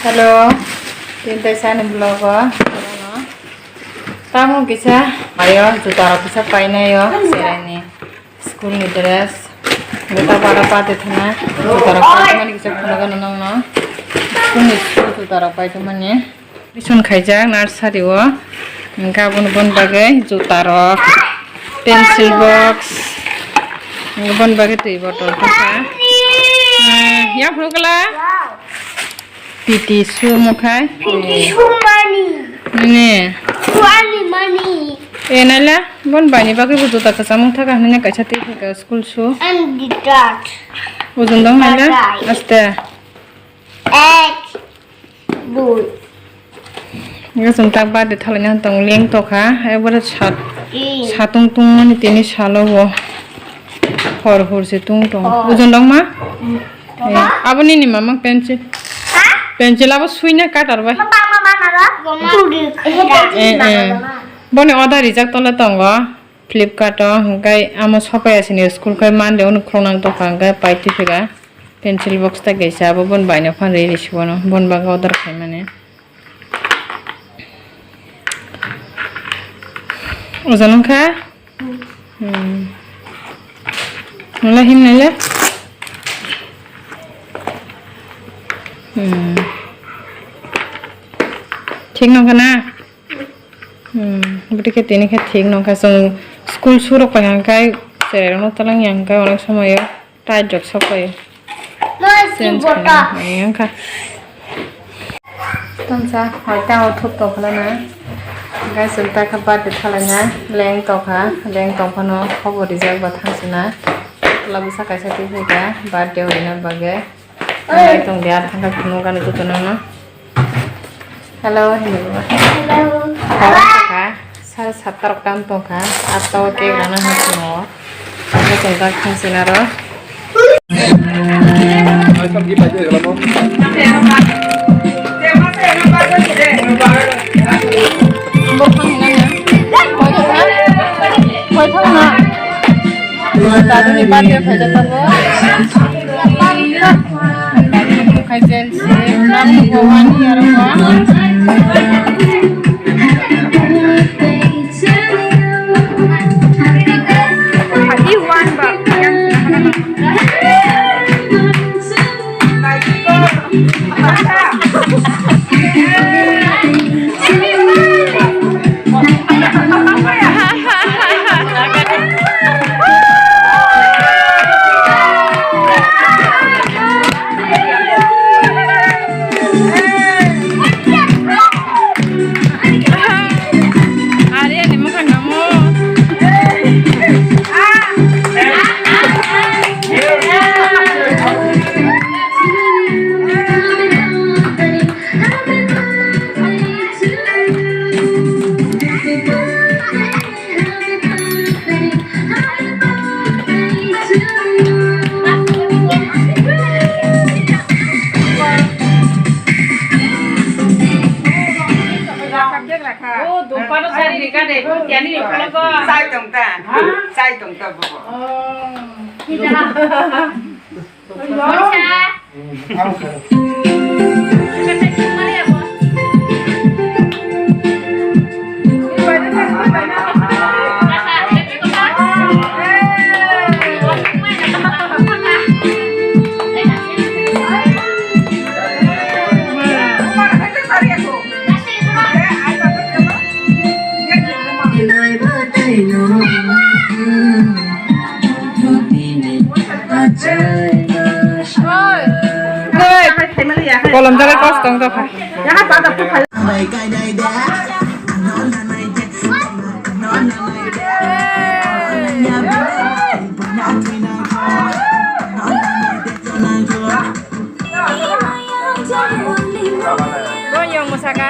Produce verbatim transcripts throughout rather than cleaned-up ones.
Hello, tini taisa ani vlog o. Tamo kisa mayo juta rok kisa painayo sereni school ni dress. Juta bara pate thana juta rok paimani kisa phunukgano nongno. School ni school juta rok paimani. Admission khaijak nursery o. Hingkhe aboni bon bagwi juta rok, pencil box, hingkhe bon bagwi twi bottle kisa. Hmm, ya phunukla. P T shoe mo khai. P T shoe money. Nini. Money, money. E naila, bon baini bagwi bo juta kwcham wng thaka hinwi kaisa twi thaka school shoe. And the dot. Ojon dong naila, dot. Aste. Ek, dui. Ga sung tak ba de thalai nang tong leng to kha, ekbare sat, tin. Satung tung mani tini salo bo. Hor hor se tung tong. Hor. Ojon dong ma? Hmm. Eh, abo nini mama pencil. Ha? Pencil abo suina cutter bai. Mama, mama, mama. Turi. Eh, eh. Boni order rijak tole tongo Flipkart o, hingkai amo sopai asini school kai Monday ono khulok nang tokha, hingkai pai twi phika. Pencil box ta kaisa abo bon baino phan ri ri si bono, bon baga order khaimani. Ojon wngkha? Hmm. Nala him nala? Hmm. Thik nongkha na? Hmm. Bwtwi khe tini khe thik nongkha. Chwng school shoe rok pai hwnkhai cherai rokno twlang ya hwnkhai onek somoyo. Tight rok sok pai. Change khaina hai wngkha. Tamsa hai ta o thup tong khala na. Guys, ta kha birthday thala na. Leng tong kha, leng tong phano khobor rijak ba thang sina. Tola bwsa kaisa twi phaikha birthday o rina bagwi. Nai tong dia thang kha phunuk gani kutu nang no. Hello, hello. Hello. Hor wngkha, sare satta rok tam tongkha, atta o cake rana hai phano. Abo tongkha khangchina ro. Daduni birthday phaijak tongo. Khaijak se, nang bo one year o. Happy one ba. Ari ani mwkhang namo. O, dopano sari rika de, ko tiani ni polo ko. Sai tong ta. Ha? Sai tong ta bo. Oh. Kita. Kolom jaga kos tong tokha. Boyong musaka.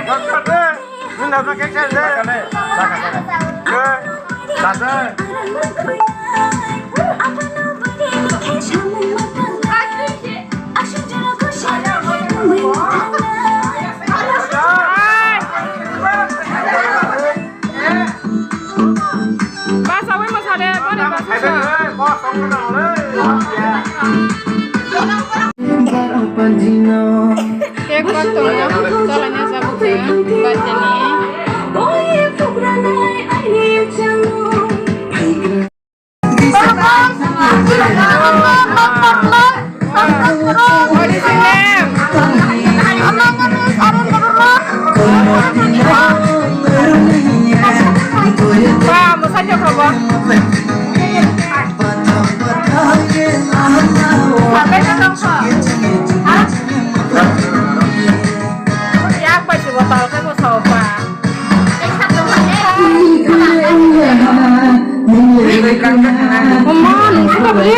Cake tongo, cholai na jago khe, birthday ni. What is your name? Ba, mwsai tongkha bo. Sabai tongkha. Ha? Yak bai se bo tal khe bo sao pa. Oma, nung suka bole?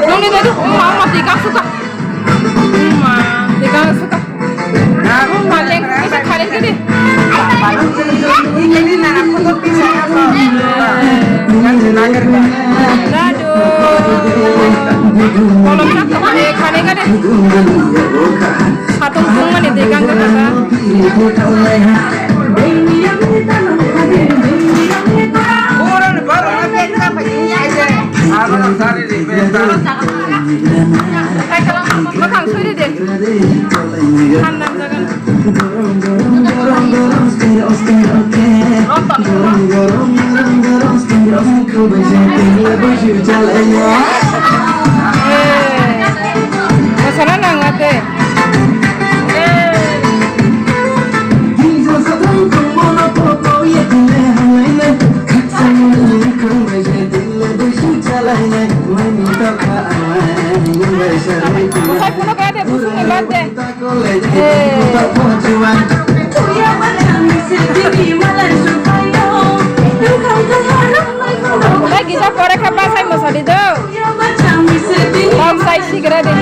Nung ni dadu, oma, oma, tikang suka. Oma, tikang suka. Oma, leng, kisa khare kiri. Dadu. Kolom sak to khare, khare kiri. Satung sung mani de gang kata. Makhang sui de. Thandam jagan. Masana nang ate. Musai phone kaya de, busung ni bad de. Eh. Lagi sa pore kha basai masadi do. Basai sigra de.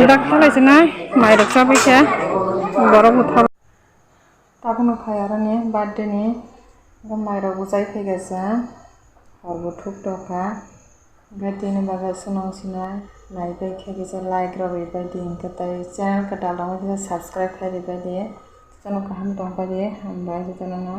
Dak khalai sinai, mai rok chabai kha, borok bo thabo. Tabukno phai aroni birthday ni, mairok bo chai phai kaisa, hor bo thuk tokha, birthday ni bagwi swnong sinai, nai pai khe kisa like rw bai di, hwnkhe tai channel kwtal rok wngkhe subscribe khai ri bai di, chwng kaham tong pai di, hambai jotono no.